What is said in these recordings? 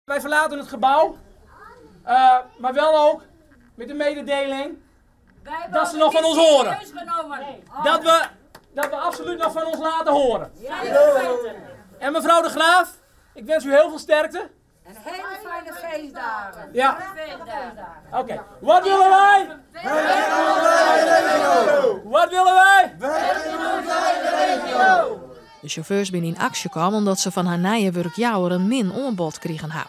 Wij verlaten het gebouw, maar wel ook met de mededeling dat ze nog van ons horen. Dat we absoluut nog van ons laten horen. En mevrouw de Graaf, ik wens u heel veel sterkte. En hele fijne feestdagen. Ja. Oké. Wat willen wij? Wat willen wij? De sjauffeurs binne yn aksje kaam omdat se fan har nije wurkjouwer in min oanbod krigen ha.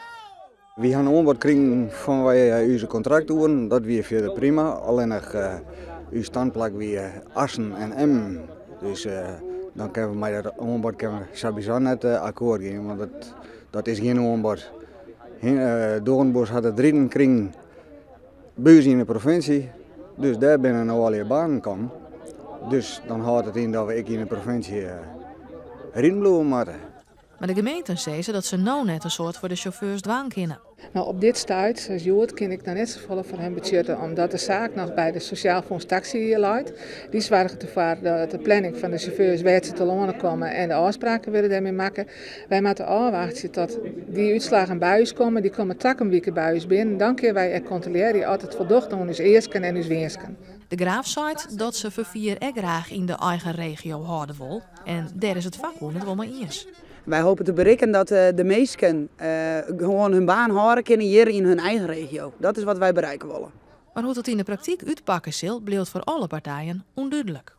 Wy ha in oanbod krigen fan wy ús kontraktoeren, dat wie fierder prima. Allinnich ús standplak wie Assen en Emmen. Dus dan kinne we mei dat oanbod kinne we sawiesa net akkoart gean, want dat is gjin oanbod. Doornbos hat it riden krigen by ús yn de provinsje, dus dêr binne no allegear banen kommen. Dus dan hâldt it yn dat we ek yn de provinsje riden bliuwe moatte. Mar de gemeenten sizze dat se no net in soad foar de sjauffeurs dwaan kinne. No, op dit stuit, sa as hjoed, kin ik noch net safolle foar him betsjutte, omdat de saak noch by de Sosjaal Fonds Taxi leit. Dy soarget derfoar dat de planning fan de sjauffeurs wêr't se telâne komme en de ôfspraken wurde dêrmei makke. Wy moatte ôfwachtsje tot dy útslaggen by ús komme. Dy komme takom wike by ús binnen. Dan kinne wy ek kontrolearje oft it foldocht oan ús easken en ús winsken. De Graaf seit dat se ferfier ek graach yn de eigen regio hâlde wol en dêr is it fakbûn it wol mei iens. Wy hoopje te berikken dat de minsken gewoan hun baan hâlde kinne hjir yn hun eigen regio. Dat is wat wy berikke wolle. Mar hoe't it yn de praktyk útpakke sil, bliuwt foar alle partijen ûndúdlik.